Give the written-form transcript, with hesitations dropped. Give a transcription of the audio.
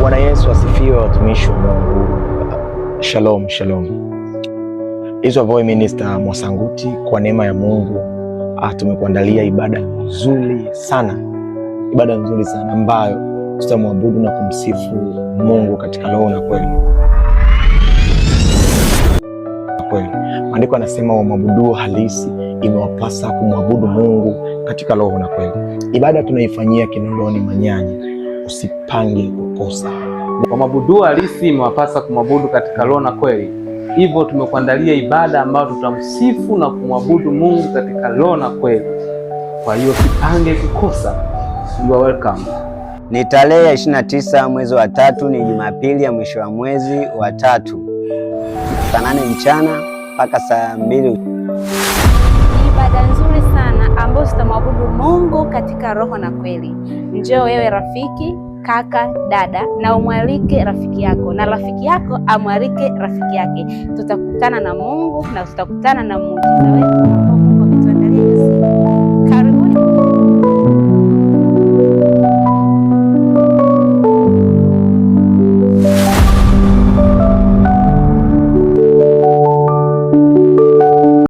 Bwana Yesu asifiwe, watumishi wa Mungu. Shalom, shalom. It's boy Minister Mwasanguti, kwa neema ya Mungu tumekuandalia ibada nzuri sana, ibada nzuri sana ambayo tutamwabudu na kumsifu Mungu katika roho na kweli. Kweli maandiko anasema wamwabuduo halisi imewapasa kumwabudu Mungu katika roho na kweli. Ibada tunaifanyia Kinondoni Manyanya, usipange kukosa. Wamwabuduo halisi imewapasa kumwabudu katika roho na kweli. Hivyo tumekuandalia ibada ambayo tutamsifu na kumwabudu Mungu katika roho na kweli. Kwa hiyo usipange kukosa. You are welcome. Ni tarehe ya 29 mwezi wa tatu, ni Jumapili ya mwisho wa mwezi wa tatu, saa 8 mchana mpaka saa 2. Ni ibada nzuri sana ambayo tutamwabudu Mungu katika roho na kweli. Njoo wewe rafiki, kaka, dada, na umwalike rafiki yako na rafiki yako amwalike rafiki yake. Tutakutana na Mungu na tutakutana na muujiza wetu ambao Mungu ametuandalia.